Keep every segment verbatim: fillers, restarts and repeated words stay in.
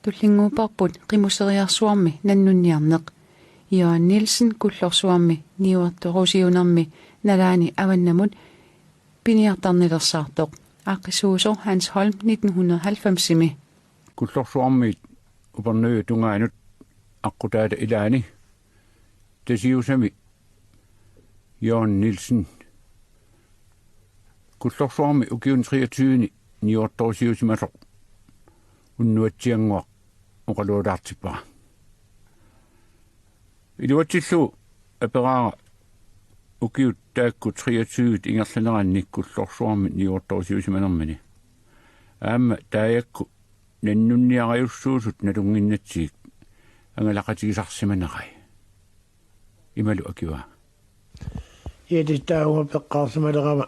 Tullinnguupparput Qimusseriarsuarmi nannunniarneq. Jørgen Nielsen Kullorsuarmi niuertorusiunermi nalaani avannamut piniartarnilersaartoq. Aaqqissuusoq Hans Holm nitten hundrede og halvfemsimi. Kullorsuarmiit Upernaviup tungaanut aqqutaata ilaani Tasiusami Jørgen Nielsen. Kullorsuarmi ukiuni treogtyveni niuertorusiusimasoq unnuatsiannguaq oqalualaartippara. Iluatsillugu aperaara ukiut taakku treogtyve ingerlaneranni Kullorsuarmi niuertorusiusimanermini. Aamma taajakku nannunniarajussuusut nalunnginnatsigik angalaqatigisarsimanerai. Imalu akivaa. Iatitaavunga peqqaarsimalerama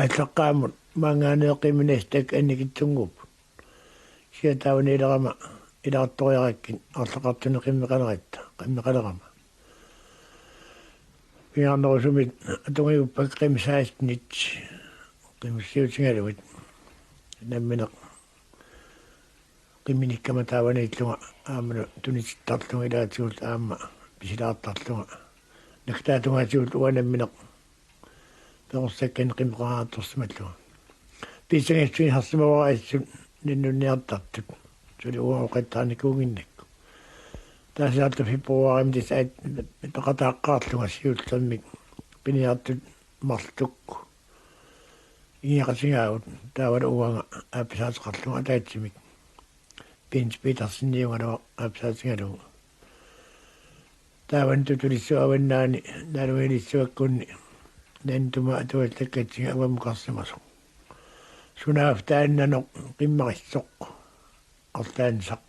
aallaqqaammut maanngaanniit qimminastak annikitsunnguupput. Kisianni taavaniilerama ilaartoriarakkit arlaqartunik qimmeqaleratta, qimmeqalerama. Pingaarnerusumik atugiguppakka qimmeq sekstenit, qimmeq syvogtyve-lugit. Nammineq qimminikkama taavaniillunga aamma tunitittarlunga ilaatigut aamma pisilaartarlunga. Naggataata tungaatigut uanga nammineq perorsakkanik qimmeqaraartorsimallunga. Piissanngitsuinnarsimavara assut nannunniartartut. Suli uanga oqattaarnikuunnginnakku. Taasiarlu februarimi tassa aat peqataaqqaarlunga siullermik piniartut marluk ingerlaqatigaagut, taavalu uanga aappasaateqarlunga ataatsimik. Bent Peterseniugaluaq aappasaateqarlunga. Taavani Tutulissuup avannaani naalunngilissavakkunni nannutuma atuallakkatsinga avammukarsimasoq. Sunaaffa taannanoq qimmarissoq, arlaannisaq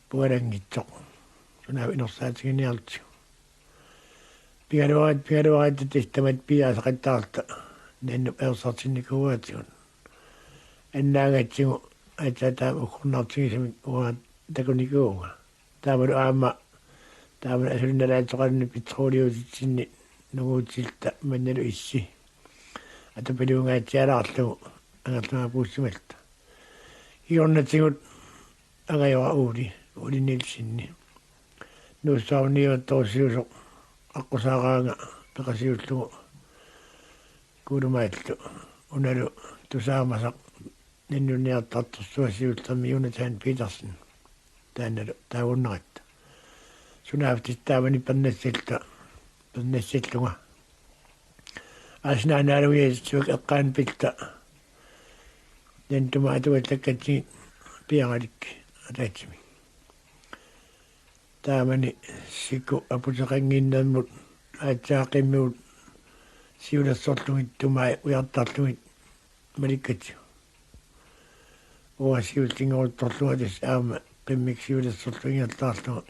pualanngitsoq. Sunaaffa inorsaatiginiartigu. Pigaluarit, pigaluarit tassa tamatta piiaasaqattaarluta nannup ajorsartinnikuugatsigu. Annaagatsigu aatsaat taama uggornartigisumik uanga takunikuuvunga. Taamalu aamma taamani asuli nalaatsoqarluni petroleumititsinnit nunguutsilluta mannalu issi atupiluungaatsialaarlugu angerlamaapuussimalluta. Kingornatigut angajora Uuli, Uuli Nielsenip nuussuarniuattorusiusoq aqqusaaraanga peqasiullugu kuulumaallu. Unalu tusaamasaq nannunniartartorsuaq siullermik Jonathan Petersen. Taannalu taagunnaratta. Sunaaffa tassa taamani pernassalluta, pernassallunga. Aasnaanaalugiassavak eqqaanut pilluta nannutuma atuallakkatsigit piaralik ataatsimik. Taamani siku aputeqannginnermut aatsaat qimmigut siulersorlugit tumai ujartarlugit malikkatsigu. Uanga siullinngoruttorlunga tassa aamma qimmik siulersorlunga ingerlaarlunga.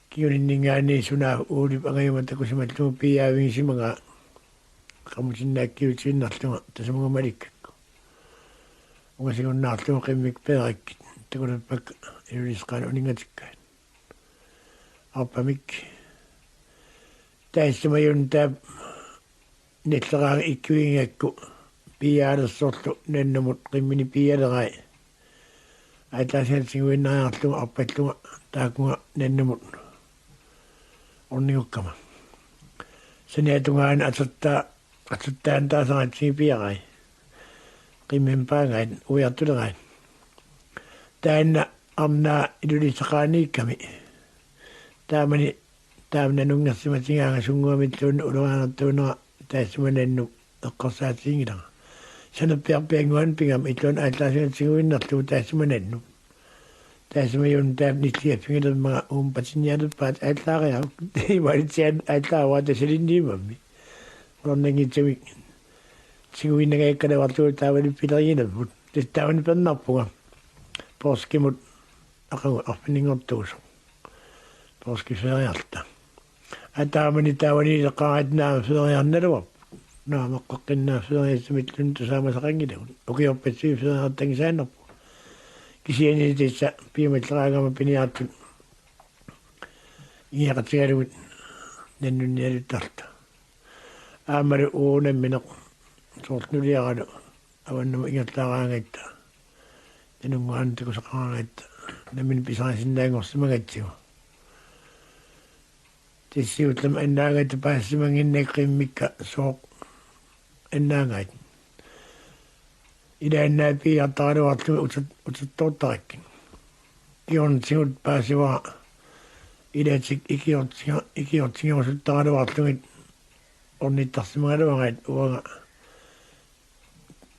Kinguninninngaanniit sunaaffa Uulip angajuma takusimallugu piiaavigisimagaa. Qamutinnaakkiutiinnarlunga tasamunga malikkakku. Ungasingunnaarlugu qimmikka peerakkit takulerpakka Ilulissat qaanut uninngatikkaat. Arpamik taassuma Juntaap nalleraanga ikkugigakku piiaalersorlu nannumut qimmini piialerai. Aallaasigalugu tiguinnariarlugu arpallunga taakkunga nannumut ornigukkama. Saniata tungaanut atortaa, atortaanut taasaratsigu piarai. Qimmimik paagaat ujartuleraat. Taanna arnaa Ilulissat qaaniikkami. Taamani taama nanunngersimatigaanga sunnguamilluunniit ulorianartuunera taassuma nannup eqqarsaatiginngilara. Sanerpiarpiannguanut pigami illuanut aallaasigalugu tiguinnarlugu taassuma nannup. Taassuma Juntaap nilliaffigilermanga uuma patinnialerpaat aallaariaruk. Imaalitsiaat aallaavara tassa salinniumammi. Qularnanngitsumik tiguinnangajakkalaarlugu taavali pileriginermut. Tassa taavani pernarpunga. Poorskimut aqagu arfininngortuusoq. Poorskip feriarluta. Aa taamani taavaniileqqaaratta naamik feriarnaluarput. Naamik eqqaqqinnaaq feriassamilluunniit tusaamasaqanngilagut. Ukiorpassuit feriartanngisaannarpugut. Kisianni tassa piumalleraangama piniartut ingerlaqatigalugit nannunnialuttarluta. Aammalu uagut nammineq soorlu nuliaralu avannamut ingerlaaraangatta Tanunnguaq takusaqaraangatta nammineq pisarisinnaanngorsimagatsigu. Tassa siullermik annaagatta paasisimannginnakku qimmikka sooq annaagaat. Ilaannaat piiartaraluarlugit utat-, utattoortarakkit. Kingornatigut paasivara ilatik ikiortiga-, ikiortigerusuttaraluarlugit ornittarsimagaluaraat uanga,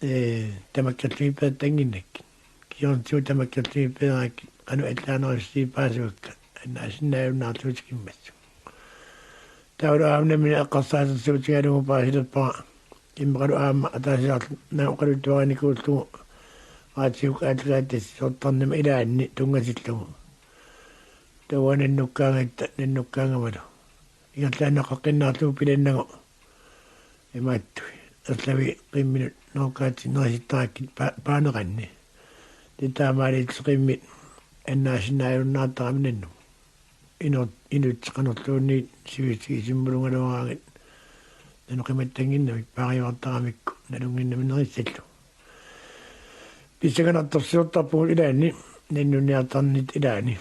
ee, tamakkerlugit peertannginnakkit. Kingornatigut tamakkerlugit peerakkit qanoq allaanerussi paasivakka, annaasinnaajunnaarlugu tikimmassuk. Taavalu aamma nammineq eqqarsaatersuutigalugu paasilerpara. Immaqalu aamma ataasiarlu-, naak oqaluttuarinikuullugu raatiukkut aallakaatitassiortarnama ilaanni tunngatillugu. Taava nannukkaangatta, nannukkaangamalu. Ingerlaannaq qaqqinnaarlugu pilannagu. Imaattui. Erlavi qimminut noorkaatsit nerisittarakkit pa-, paaneranni. Tassa taamaaliorlugit qimmit annaasinnaajunnaartarami nannut. Inut-, inuit qanorluunniit sivisutigisumik malungaluaraangat nanoqimattannginnamik paariuartaramikku nalunnginnami nerissallugu. Pissanganartorsiortarpugut ilaanni, nannunniartarnitta ilaanni.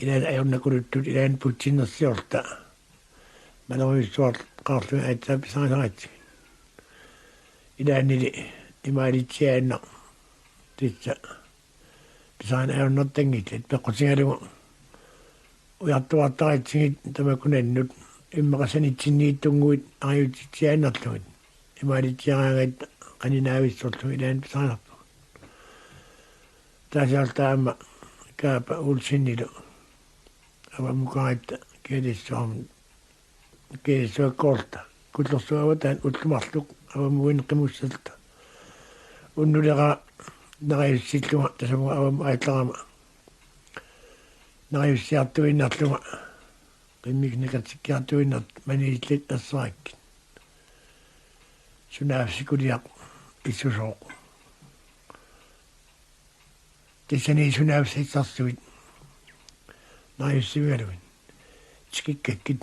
Ilaanni ajornakuluttut ilaanni putsinnersiorluta. Malerujussuarlugit aatsaat pisarisaratsigit. Ilaannili imaalitsiaannaq tassa pisarineq ajornartanngillat peqqutigalugu ujartuartaratsigit tamakku nannut immaqa sanitsinniittunnguit ariutsitsiaannarlugit. Imaalitsiaraangatta qaninaavissorlugit ilaanni pisarilerpugut. Taasiarlu aamma Kaapa Olsenilu avammukaratta kialissuarmut, kialissuakkoorluta. Kullorsuup avataani ullut marluk avammuinnaq qimussalluta. Unnuleraa neriussillunga tasamugooq avammut aallarama. Neriussiartuinnarlunga qimmikka nakartikkiartuinnartut maniillit ersarakkit. Sunaaffa sikuliaq issusooq. Tassani sunaaffa sassarsuit neriussivigalugit. Tikikkakkit.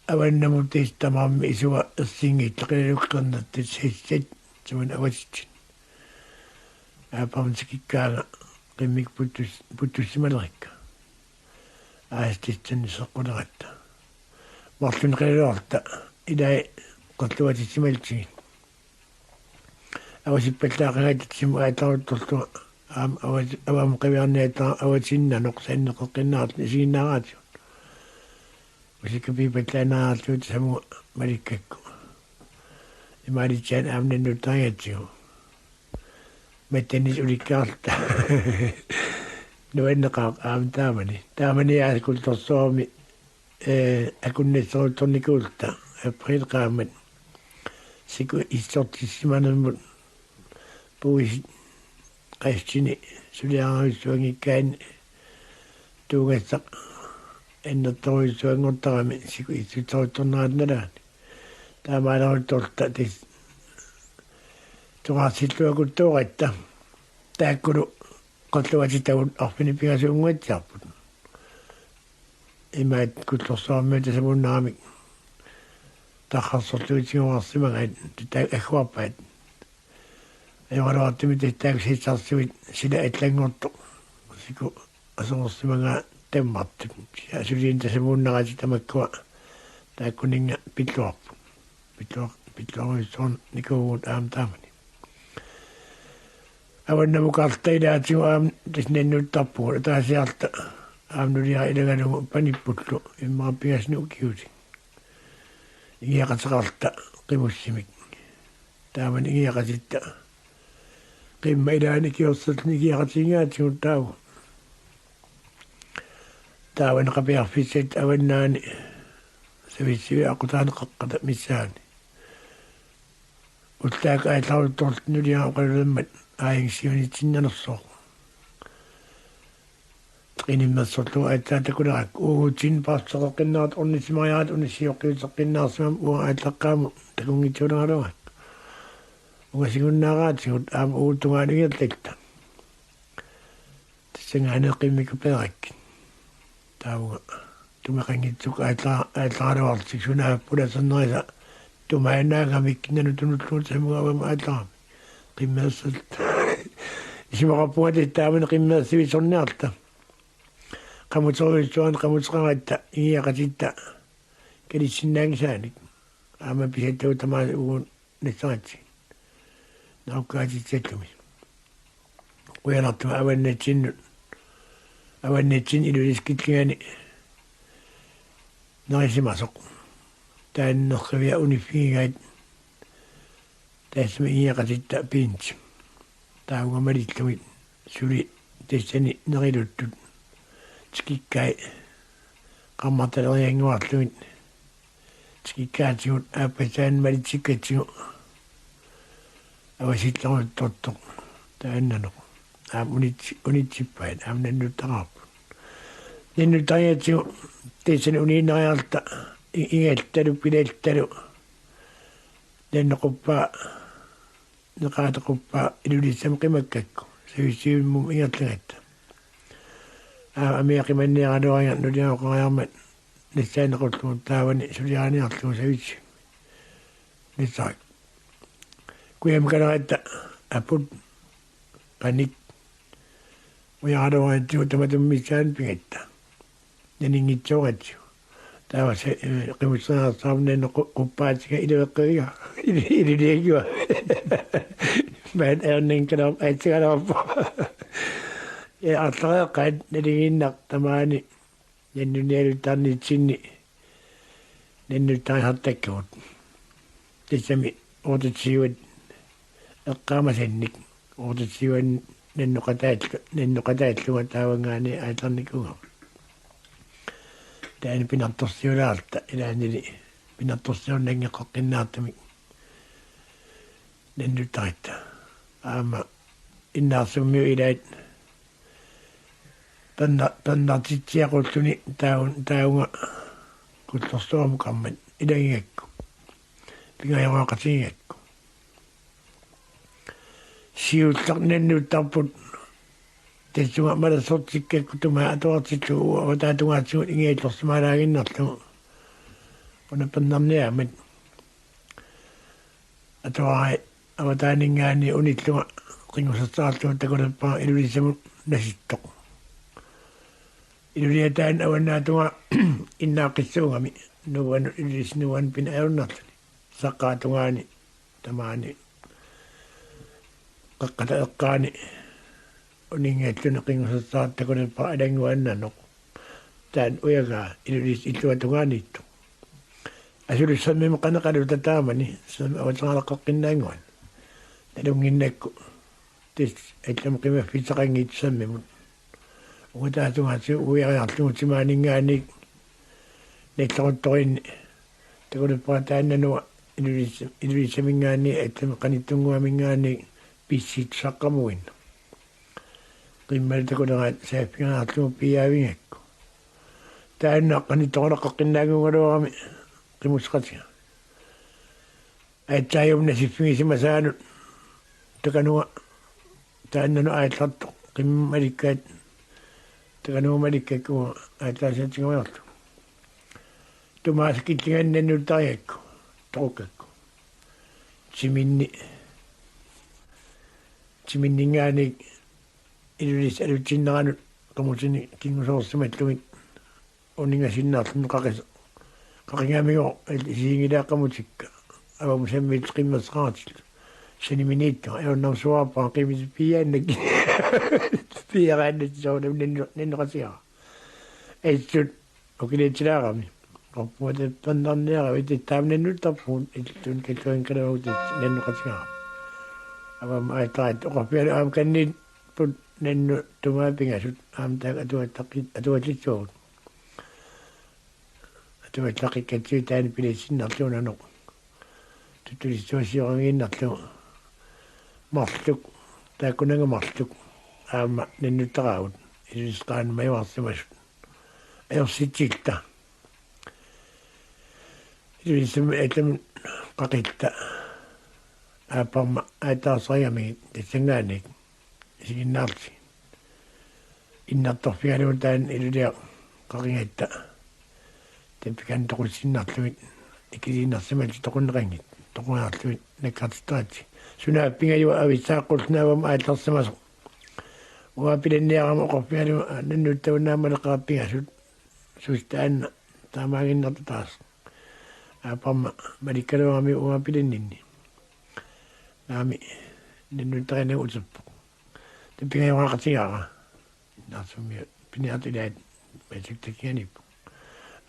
Avannamut tassa tamarmik isua ersinngillat qilalukkernertut sassat sumun avatitsinni. Aappama tikikkaanga qimmikka puttus-, puttussimalerikka. Aasitissanni seqquleratta. Marlunnik qilaluarluta ilai qerluatissimallutigit. Avasippallaaqangatta tasamut aallaruttorlunga aamma avasi-, avammut qiviarniatta avatinnanoq sanneqqeqqinnaarluta isiginnaaraatigut. Usikka piipallaannariarlugu tasamut malikkakku. Imaalitsiaannaq aamma nannuttarigatsigu. Mattanissaq ulikkaarluta. Nuanneqaaq aamma taamani. Taamani aasiit Kullorsuarmi, ee, akunnasseruttornikuulluta. April qaammat. Siku issortissimanermut puisit qasitsini suliararujussuanngikkaanni tuugassaq annertoorujussuanngortarami siku issutseruttornerata nalaani. Taamaaleruttorluta tassa toqqarsilluakuttooratta. Taakkulu qerluatitagut arfineq-pingasuunnguatsiarput. Imaat Kullorsuarmiut tasamuunnaramik tarrarsorluutigoorsimagaat taava agguarpaat. Ajoraluartumik tassa taakku sassarsuit sila allanngortoq. Siku aserorsimagaa tammartut. Asuliinnaq tasamuunnaratik tamakkua taakkuninnga pilluarput. Pilluar-, pilluarujussuarnikuuvugut aamma taamani. Avannamukarluta ilaatigut aamma tassa nannuttarpugut ataasiarluta aamma nuliara ilagalugu panippullu immaqa pingasuni ukiulik. Igiaqateqarluta qimussimik. Taamani igiaqatitta. Qimmat ilaanni ikiorserluni igiaqatigigaatigut taava. Taavani qapiarfissat avannaani savissui aqqutaani qaqqata missaani. Ullaaq aallaruttorluta nuliara oqalulermat aajuna siunitsinnanersoq. Qinimmersorlugu aatsaat takulerakku uagutsinnut paarseqqinnaartut ornissimariaratta unissiuqqiuteqqinnaarsimammat uanga aallaqqaammut takunngitsuuleraluarakku. Ungasingunnaaraatigut aamma uagut tungaanut ingerlatta. Tassanngaanniit qimmikka peerakkit. Taavunga tumeqanngitsukkut aalla-, aallaraluarlutik sunaaffa pulasernerisa tumaannaangamik nanu tunullugu tasamugooq avammut aallarami. Qimmersat. Isumaqarpunga tassa taamani qimmersivitsorniarta. Qamuterujussuarnik qamuteqaratta ingiaqatitta kalissinnaanngisaanik. Aamma pisattagut tamaasa uagut nassaratsigit. Naakkaatitsillumi. Qujanartumik avannatsinnut. Avannatsinni Ilulissat killingani nerisimasoq. Taanna nerrivia uniffigigaat. Tassami ingiaqatitta Piinsi. Taavunga malillugit suli tassani neriluttut. Tikikkai qarmartaleriannguarlugit. Tikikkaatigut aappassaani malitsikkatsigu. Avasilleruttortoq. Taannanoq. Aamma unitsi-, unitsippaat. Aamma nannuttaqaarput. Nannuttarigatsigu tassani uniinnariarluta i-, ingallalu pilallalu. Nannequppaa, neqaataquppaa Ilulissami qimakkakku, Savissivimmi ingerlagatta. Aamma amia qimanniaraluariga nuliaoqariarmat nassaanequllugu taavani suliariniarlugu Savissivimmi. Nassarakku. Kujammikaleratta aput qanik. Ujaraluaratsigu tamatuma missaani pigatta. Naninngitsooratsigu. Taava se-, eh, qimussereersaarmat nanneq qu-, quppaatiga ilueqqeriga. Ilu-, iluliagiga. Maani ajornannginnakkit aatsaagaluarpoq. Ja, arlareeqqaat nalinginnaq tamaani nannunialuttarnitsinni nannuttarisartakkagut. Tassami otteogtyve eqqaamasannik, otteogtyve nannoqataal-, nannoqataallunga taavanngaanniit aallarnikuugama. Taanna pinartorsiulaarluta, ilaannili pinartorsiornanngeqqinnaartumik nannuttaratta. Aamma Innaarsuarmiut ilaat perna-, pernartitsiaqulluni taavun-, taavunga Kullorsuarmukarmat ilagigakku. Pingajoruaqatigigakku. Siulleq nannuttarput tassunga malassortikkakku tumaat atuartillugu avataata tungaatigut ingiallorsimaalaaginnarlugu. Una pernarniaammat. Atuarai avataaninngaanniit unillunga qinngusassaarlugu takulerpara Ilulissamut nasittoq. Iluliataani avannaatungaa innaaqqissuugami nuuanut Ilulissat nuuanut pinaajunnarluni. Saqqaatungaani tamaani qaqqata eqqaani uninngalluni qinngusassaartoq takulerpara alannguaannanoq. Taanna ujagaa Ilulissat illuatungaaniittoq. Asuli Sermimut qaneqaluta taamani, Sermip avatangaaleqqaqqinnaannguani. Nalunnginnakku tassa allamut qimaffissaqanngitsoq Sermimut. Ugataatungaatigut uiariarlugu timaaninngaanniit nalleruttorinni takulerpara taanna Nuua Ilulissa-, Ilulissaminngaanniit allamik qanittunnguaminngaanniit pissutsit saqqamuinnaq. Qimmali takuleraat saaffigiarlugu piiaavigakku. Taanna qanittoqaleqqaqqinnaannguugaluarami qimusseqatiga. Aatsaat aamma nasiffigisimasaanut takanunga taannanut aallartoq qimmalikkaat takanunga malikkakku aatsaat saatigaluarlugu. Tumaasa killingani nannuttarigakku, toqukkakku. Timinni, timinninngaanniit Ilulissat alutinneranut qamutini kingusoorsimallugit uninngasinnarluni qaqis-, qaqingamigooq isiginngilaat qamutikka. Avammut Sammilu qimmerseqaratillu. Saniminiittunga, ajornarsuarpara qimmit piiaannak. Piiaraannatik soorunami nannu-, nannoqatigaara. Assut ukiliatsilaarami. Qorpunga tappannarniaravit taava nannuttarpugut illuun kalluankalaugut nannoqatigaara. Avammut aallaqqaataat oqarfigalugu aamma kanniipput nannut tumaat pingasut aamma taakku atuallaqqi-, atuallitsuagut. Atuallaqqikkatsigu taanna pilissinnarlugu nanoq. Tuttulissuussioramiinnarlugu. Marluk, taakkunannga marluk. Aamma nannuttaraagut. Ilulissat qaannat majuarsimasut. Ajorsitsilluta. Ilulissami allamut qaqilluta. Aapparma aatsaarsarigamigit tassanngaanniit isiginnaarlusi. Innartorfigalugu taanna Iluliaq qaqigatta. Tappikani toqussinnarlugit ikiliinnarsimallutik toqunneqanngitsut. Toqunneqarlugit nakkartittaratsigit. Sunaaffa Pingajuat avissaaqqulluni avammut aallarsimasoq. Uanga pilanniarama oqarfigalugu, aa, nannuttagunnaammat eqqaappigasut. Sustaanna taamaaginnartut taas. Aappama malikkaluarami uanga pilanninni. Naami nannuttarineq uterpoq. Tappingajoqaqatigaara. Narsummi piniartut ilaat massakkut takianiippoq.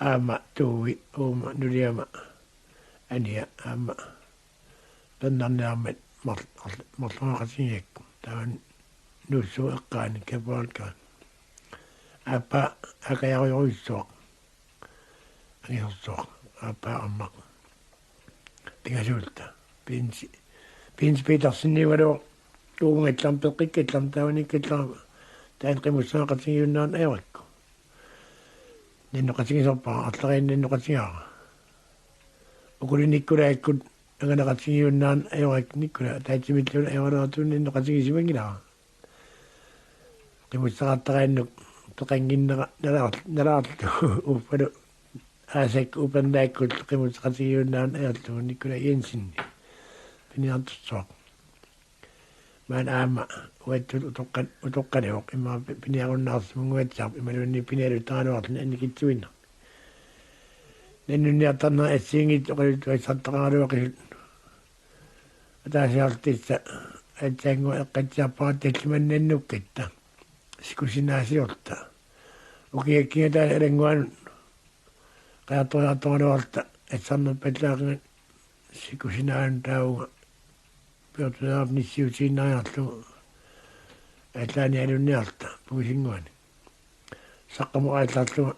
Aamma Tuui uuma nuliama ania aamma pernarniarmat marl-, marl-, marlunngaqatigiakku. Taava nuussuup eqqaani kapualka. Aappaa akajorujorujussuaq. Angisorsuaq. Aappaa aamma. Pingasuulluta. Pinsi. Pinsi Petersen niugaluaq. Uungallarmi peqqikkallarmi taavanikkallarmi. Taanna qimussaaqatigiunnaarneq ajorakku. Nannuqatigisorpara arlariinni nannuqatigaara. Ukuli Nikolaikkut angalaqatigiunnaarneq ajorakku Nikolai. Taatsimilluunniit ajoraluartugut nannuqatigisimanngilara. Qimusseqartaraannuk peqannginnera nalaar-, nalaarlugu uffalu aasakka upernaakkut qimusseqatigiunnaarneq ajorlugu Nikolai Jensen. Piniartorsuaq. Maani aamma uattut utoqqan-, utoqqalivoq immaqa pi-, piniarunnaarsimanguatsiarpoq imaluunniit pinialuttaraluarluni annikitsuinnaq. Nannunniartarnerit assigiinngitsut oqaluttuassartaqaraluaqisut. Ataasiarluta tassa aatsaannguaq eqqatsiarpara tallimat nannukkatta. Sikusinaasiorluta. Ukiakkiga taanna Alannguanut qajartoriartoraluarluta assarnerpallaaqaanga sikusinaanut taavunga. Piortulerap nissiutiinnariarlugu aallaanialunniarluta puisinnguani. Saqqamut aallarlunga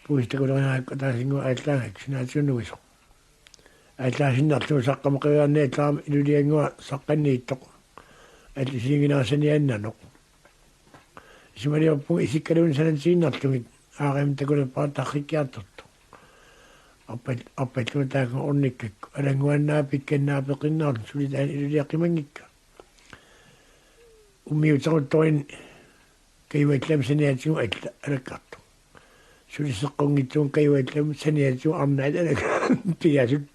puisit takuleriarakku ataasinnguaq aallaagakku sinaatigut nuisoq. Aallaasinnarlugu saqqamut qiviarniallarama Iluliannguaq saqqanniittoq. Allisinginaasanniannanoq. Isumaliorpunga isikkaluunniit sanatiinnarlugit aarami takulerpara tarrikkiartortoq. Arpal-, arpallunga taakku ornikkakku. Alannguannaap pikkannaap peqqinnarluni suli taanna Iluliaq qimanngikkaa. Ummiuteruttorinni kajuallami saniatigut alla alakkartoq. Suli seqqunngitsugut kajuallami saniatigut arnaat alakkartoq. Pingasut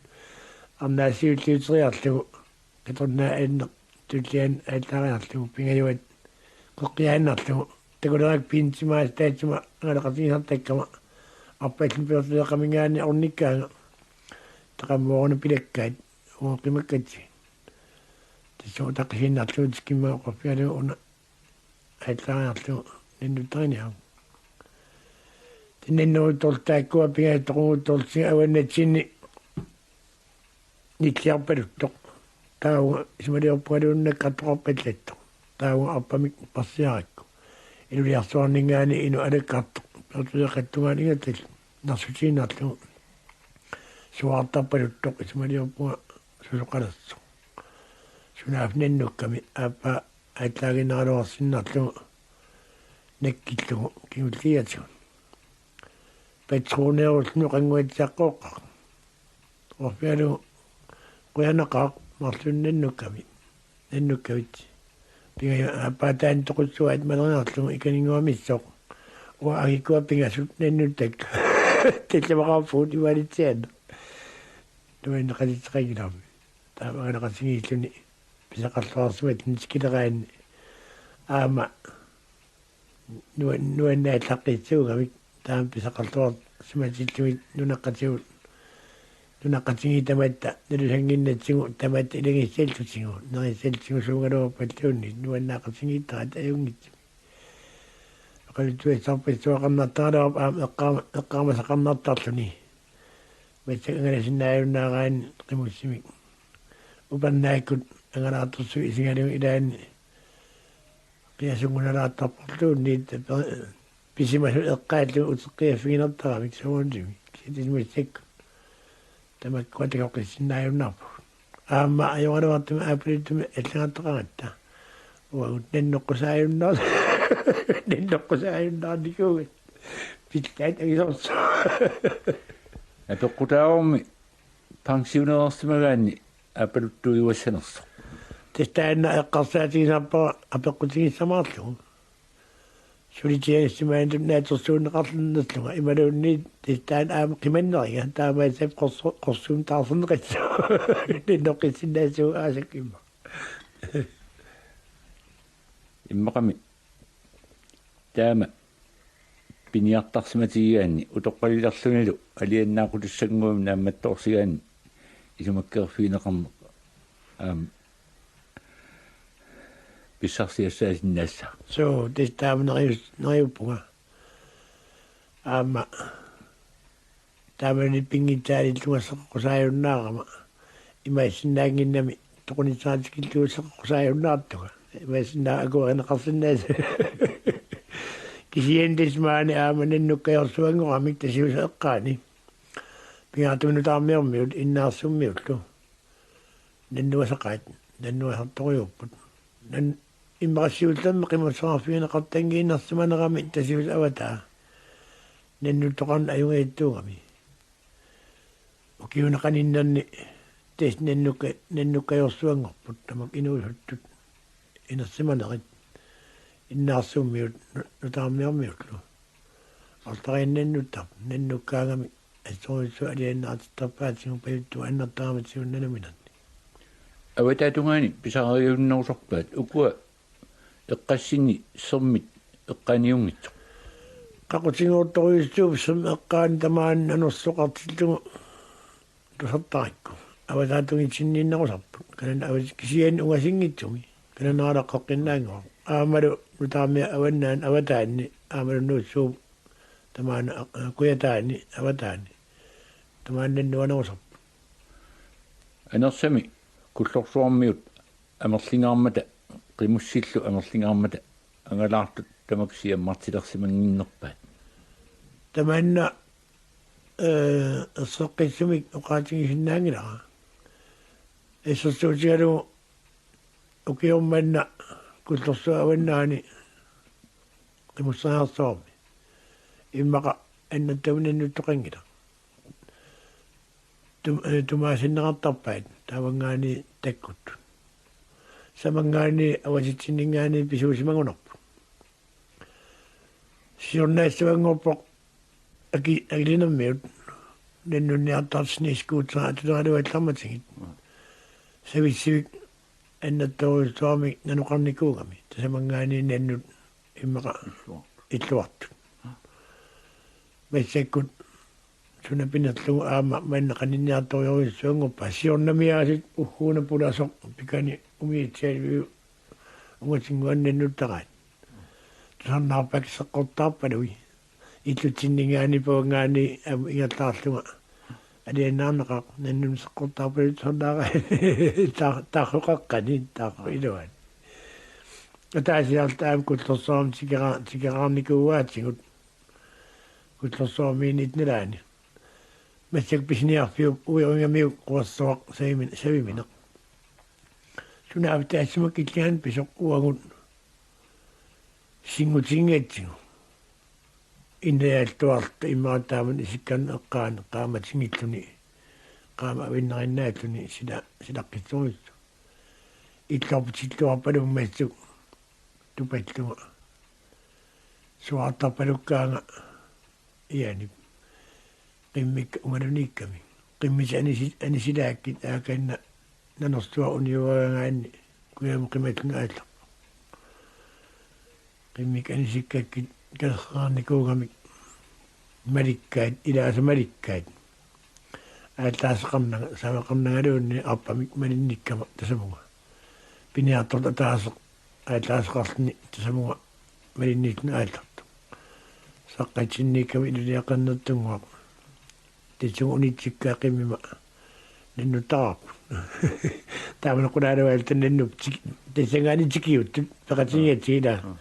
arnaat siulliuteriarlugu. Qitornaat anneq tulliani aallaariarlugu pingajuat qeqqiaannarlugu. Takulerakkit pinsimaas taassuma angalaqatigisartakkama. Arpalluni piortuleeqqaminngaanniit ornikkaanga. Taqammooruna pilakkaat. Uagut qimakkatsigit. Tassa utaqqiinnarlugu tikimmanga oqarfigalugu una aallaariarlugu nannuttariniarlugu. Taanna nannuuttorluta taakkua pingasut toqunguttorlutigit avannatsinni nilliarpaluttoq. Taavunga isumaliorpungaluunniit nakkartoqarpallattoq. Taavunga arpamik passiarakku. Iluliarsuarninngaanniit inuk alakkartoq. Piortuleeqqattungaani ingatillugu. Narsutiinnarlugu. Suaartarpaluttoq isumaliorpunga susoqalersoq. Sunaaffa nannukkami aappaa aallaaginnaraluarsinnarlugu nakkillugu kingulliatigut. Patroneerulluni oqannguatsiaqqooqqaaq. Oqarfigalugu qujanaqaaq marlunnik nannukkami. Nannukkavit. Pingajuat aappaa taanna toqussuaat maleriarlugu ikaninnguamissoq. Uanga angikkua pingasut nannuttakka. Tallimaqarpugut imaalitsiaannaq. Nuanneqateqanngilaq. Taama angalaqatigiilluni pisaqarluarsimatini tikileraanni aamma nua-, nuannaallaqqissuugamik taama pisaqarluarsimatillugit nunaqqatigut, nunaqqatigiit tamatta nalusannginnatsigu tamatta ilagissallutigu nerissallutigu suugaluarpalluunniit nuannaaqatigiittaraat ajunngitsumik. Oqaluttuassarpassuaqarnartaraluarpoq aamma eqqaama-, eqqaamasaqarnartarluni. Massakkut angalasinnaajunnaaraanni qimussimik. Upernaakkut angalaartorsuit isigalugit ilaanni qiasunngunalaartarporluunniit pe-, pisimasut eqqaallugu uteqqiaffiginertaramik soorunami. Kisianni massakkut tamakkua takoqqissinnaajunnaarpugut. Aamma ajoraluartumik aappaluttumi allagartaqaratta. Uagut nannoqqusaajunnaar-, nannoqqusaajunnaarnikuugatta. Pillaat angisoorsuaq. Apeqqutaavormi pensioneersimagaanni aappaluttuujuassanersoq. Tassa taanna eqqarsaatigisarpara apeqqutigissamaarlugu. Sulitigiissimaanitut naatsorsuunneqarnerlunga imaluunniit tassa taanna aamma qimanneriga taamaassap qorsu-, qorsuumik taarserneqassaaq. Nannoqqissinnaasugut aasakku immaqa. Immaqami taama piniartarsimatigigaanni utoqqalilerlunilu alianaaqutissannguamik naammattoorsigaanni isumakkeerfigineqarneq aamma pissarsiassaasinnaassaaq. Suu, tassa taama nerius-, neriuppunga. Aamma taamani pinngitsaaliillunga seqqusaajunnaaramma. Imaassinnaannginnami toqunissaatikillugu seqqusaajunnaarattunga. Imaassinnaavoq akuerineqarsinnaasut. Kisianni tassa maani aamma nannukkajorsuanngoramik Tasiusap eqqaani. Pingaartumik nutaarmiormiut Innaarsummiullu. Nannuasaqaat, nannuasartorujuupput. Nan-, immaqa siullermik qimussaarfigineqartanngiinnarsimanerami Tasiusap avataa. Nannuttoqarneq ajunngitsuugami. Ukiuni qaninnerni tassa nannukka-, nannukkajorsuanngorput tamakku inuusuttut inersimanerit Innaarsummiut nu-, nutaarmiormiullu. Artariinnannuttarput nannukkaangamik assorujussuaq alianaartittarpaatigut pajuttugut annertaaramik siunnerminerni. Avataatungaani pisariunnerusarpaat ukua eqqassinni sermit eqqaaniunngitsoq. Qaqutigoortorujussuuvoq sermip eqqaani tamaani nanorsoqartillugu tusartarikku. Avataatunngitsinniinnerusarput. Kanani avat-, kisianni ungasinngitsumi. Kananaalaqqaqqinnaanngua. Aammalu nutaarmiut avannaani avataanni. Aammalu Nuussuup tamaani a-, a-, kujataani avataani. Tamaani nannuanerusarput. Anersami Kullorsuarmiut amerlingaarmata, qimussillu amerlingaarmata angalaartut tamakku siammartilersimannginnerpaat. Tamanna, ee, erseqqissumik oqaatigisinnaanngilara. Assersuutigalugu ukioq manna Kullorsuup avannaani qimussaarsuarmi. Immaqa annattami nannuttoqanngilaq. Tum-, ee, tumaasinneqartarpaat taavanngaanniit takkuttut. Samanngaanniit avatitsinninngaanniit pisuusimagunarput. Siornaassuanngorpoq aki-, akilinermiut nannunniartartut snescooterit atuleraluallarmatigit. Savissivik annattorujussuarmik nanoqarnikuugami. Tasamanngaanniit nannut immaqa illuartut. Illuartut. Massakkut suna pinerlugu aamma manna qaninniartorujussuanngorpaa siornamiaasut ugguuna pulasoq pikani umiatsialugu ungasinnguanni nannuttaraat. Tusarnaarpakka seqqortaarpalui. Illutsinninngaanniit pavanngaanniit aamma ingerlaarlunga. Alianaarnaqaaq nannunut seqqortaarpalui tusarnaara. Tar-, tarroqaqqani, tarroq iluani. Ataasiarluta aamma Kullorsuarmi tikera-, tikeraarnikuugaatigut. Kullorsuarmiinniit nalaani. Massakkut pisiniarfiup uiuingamiuk Quersuaq savimi-, savimineq. Sunaaffa taassuma killinganni pisoq uagut sinngutinngatsigu. Innajaalluarluta immaqa taamani isikkanneq eqqaani qaammatinngilluni, qaammat avinnerinnaalluni sila-, silaqqissorujussuuvoq. Illuarput illuarpalummassuk tupallunga. Suaartarpalukkaanga ianip. Qimmikka ungaluniikkami. Qimmitit anisi-, anisilaakkit aakanna nanorsuaq uniugaangaanni kujamut qimalluni aallarpoq. Qimmikka anisikkakkit kalerraarnikuugamik malikkaat, ilaasa malikkaat. Aallaaseqarnanga, saveqarnangaluunniit arpamik malinnikkama tasamunga. Piniartortoq ataaseq aallaaseqarluni tasamunga malinniilluni aallartoq. Saqqatsinniikkama iluliaqannertunnguaq. Tassunga unitsikkaa qimmima nannuttaraarput. Taamani qulaaluaalluta nannuptik. Tassanngaanniit tikiuttut peqatigigatsigit ilaa.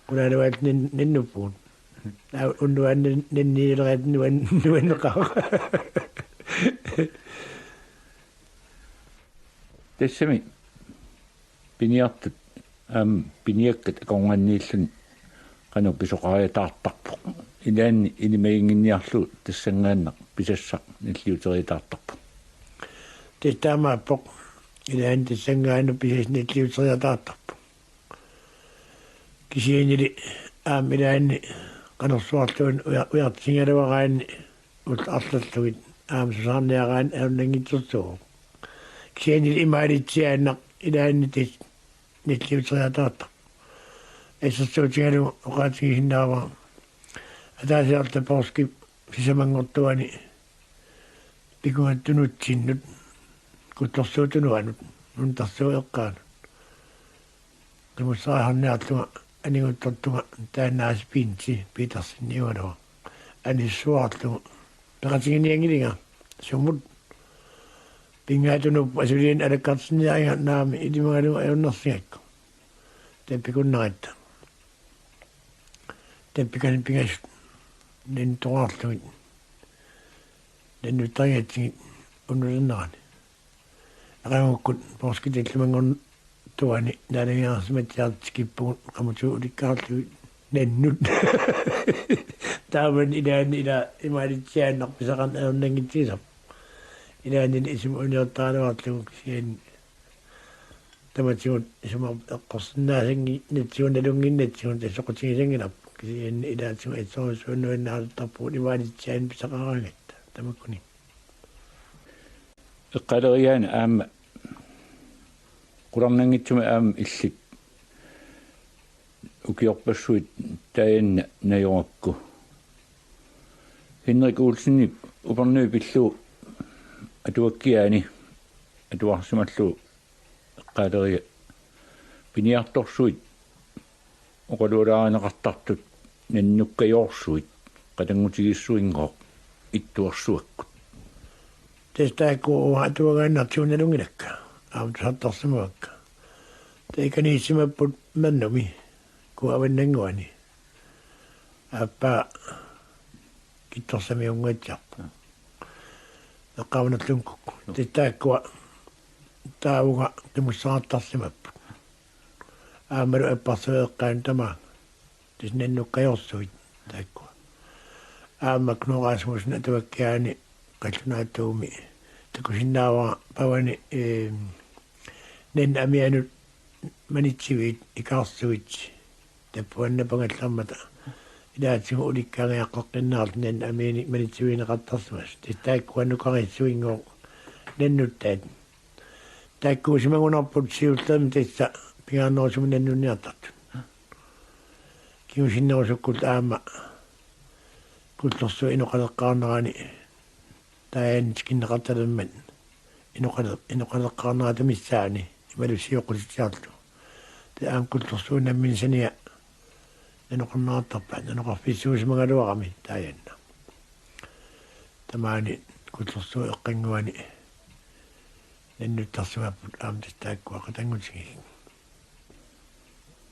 Qulaaluaalluta nan-, nannuppugut. Aa, unnuaannaq nan-, nanniileriarluta nuan-, nuanneqaaq. Tassami piniartut aamma piniakkat akornanniilluni qanoq pisoqariataartarpoq. Ilaanni ilimaginnginniarlugu tassanngaannaq pisassaq nalliuteriataartarpoq. Tassa taamaappoq. Ilaanni tassanngaannaq pisassaq nalliuteriataartarpoq. Kisiannili aamma ilaanni qanorsuarluunniit uja-, ujartigigaluaraanni ullut arlalluunniit aamma susaarniaraanni ajunnanngitsorsuuvoq. Kisiannili imaalitsiaannaq ilaanni tassa nalliuteriataartarpoq. Assersuutigalugu oqaatigisinnaavara ataasiarluta poorskip sisamanngortuani pikunga tunutsinnut Kullorsuup tunuanut, Nuntarsuup eqqaanut. Qimussarisarniarlunga aniguttortunga taanna aasiit Pinsi Peterseniugaluaq anissuarlugu peqatiginianngilinga sumut pingaartumik asuliinnaq alakkartinniariga naamik ilimagalugu ajornarsigakku. Tappikunnaratta. Tappikani pingasut nannuttoraarlugit nannuttarigatsigit unnulernerani. Aqagukkut poorskip tallimanngortuani naalagiarsimatsiartut tikippugut qamutit ulikkaarlugit nannut. Taamani ilaanni ila imaalitsiaannaq pisaqarneq ajornanngitsigisarpoq. Ilaanni isumut uniortaraluarlugu kisianni tamatigut isumaqarpoq eqqorsinnaasannginnatsigu tassa soqutigisanngilarput. Kisianni ilaatigut assorsuaq nuannaartarpugut imaalitsiaanni pisaqaraangatta tamakkuninnga. Eqqaaleriaani aamma qularnanngitsumik aamma illit ukiorpassuit taajanna najorakku. Henrik Olsenip Upernavik pillugu atuakkiaani atuarsimallugu eqqaaleriga piniartorsuit oqalualaarineqartartut nannukkajoorsuit qatanngutigiissuinngooq ittuarsuakkut. Tassa taakku uanga atuagaannartigut nalunngilakka. Aamma tusartarsimavakka. Taava ikaniissimapput Mernumi, Kuup avannannguani. Aappaa Kittorsamiunnguatsiarpoq. Eqqaanerlunngukkukku. Tassa taakkua taavunga qimussaartarsimapput. Aammalu Apparsuup eqqaani tamaanga. Tassa nannukkajoorsuit taakkua. Aamma Knud Rasmussen atuakkiaani qallunaatuumi takusinnaavara pavani, eem, nannut amianut manitsiviit ikaarsuit tappuannapangallarmata. Ilaatigut ulikkaangajaqqeqqinnaarlutik nannut amianik manitsivigineqartarsimasut. Tassa taakkua nukarissuinngooq nannuttaat. Taakkuusimagunarput siullermik tassa pingaarnerusumik nannunniartartut. Kingusinnerusukkullu aamma Kullorsuup inoqaleqqaarnerani taajanna tikinneqartalermat inoqale-, inoqaleqqaarnerata missaani imaluunniit sioqqutitsiarlugu. Taava aamma Kullorsuup nammineq saniat nanoqarneqartarpaat, nanoqarfissuusimagaluarami taajanna. Tamaani Kullorsuup eqqannguani nannuttarsimapput aamma tassa taakkua qatanngutigiit.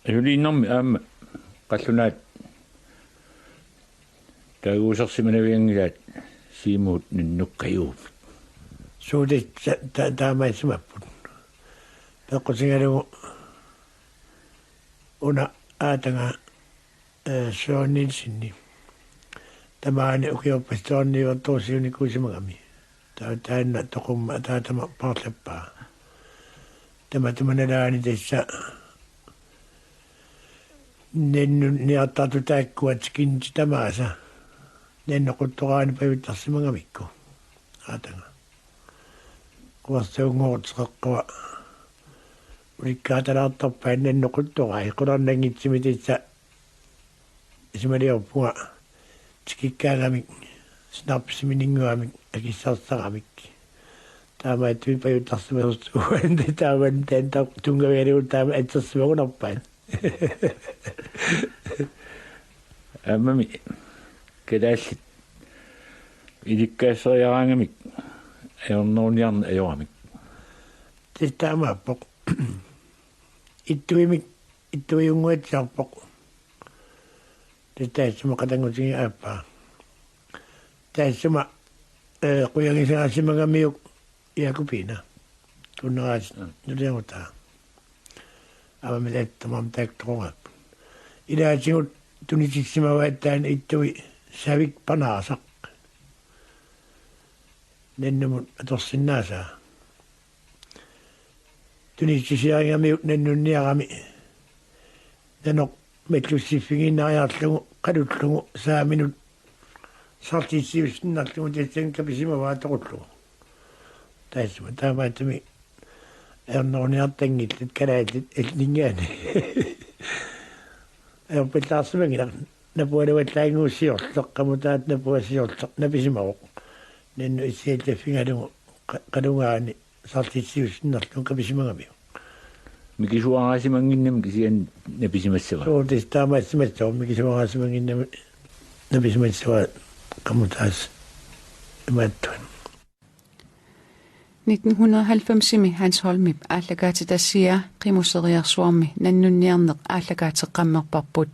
Ajuliinnarmi aamma qallunaat taaguusersimanavianngilaat Siimuut nannukkajuumik. Suut ta-, ta-, taamaassimapput. Peqqutigalugu una Aatanga, eh, Søren Nielsenip tamaani ukiorpassuarni niuertorusiunikuusimagami. Taava taanna toqummat ataatama paarlappaa. Tamatuma nalaani tassa nannunniartartut taakkua tikinnitit tamaasa nannut quttoraani pajuttarsimagamikku. Aatanga. Quersuunngooq teqeqqua ulikkaatalaartarpaat nannut quttorai qularnanngitsumik tassa isumaliorpunga tikikkaagamik, snapsimininnguamik, akissarsaramik. Taamaattumik pajuttarsimasorsuuvoq taamani taanna tunngavigalugu taama assersimagunarpaat. Aammami kalaallit ilikkaasseriaraangamik ajorneruniarneq ajoramik. Tassa taamaappoq. Ittuimik, ittuiunnguatsiarpoq. Tassa taassuma qatanngutigiit aappaa. Taassuma, eh, qujagisaqarsimagamiuk Jakobine. Kunneraasi. Mm. Nuliagutaa. Aamma milaattamam taaktoqugaapput. Ilaatigut tunitissimavaat taanna ittui Savik Panaasaq. Nannumut atorsinnaasaa. Tunitsisiarigamiuk nannunniarami nanoq mallussiffigiinnariarlugu qalullugu saaminut sartitsivissinnarlugu tassani kapisimavaa toqullugu. Taassuma taamaattumik ajorneruniartanngillat kalaallit allinngaanniit. Ajorpallaarsimanngilaq, napualuallaannguussiortoq, qamutaata napuassiortoq napisimavoq. Nannut issiallaffigalugu qa-, qalugaani saartitsiussinnarlugu kapisimagamiuk. Mikisuaraasimannginnami kisianni napisimassavaa. Suu, tassa taamaassimassooq, mikisuaraasimannginnami napisimassavaa qamutaasa imaattunik. Nitten hundrede og halvfemsimi Hans Holmip aallakaatitassiaa Qimuseriarsuarmi nannunniarneq aallakaateqqammerparput.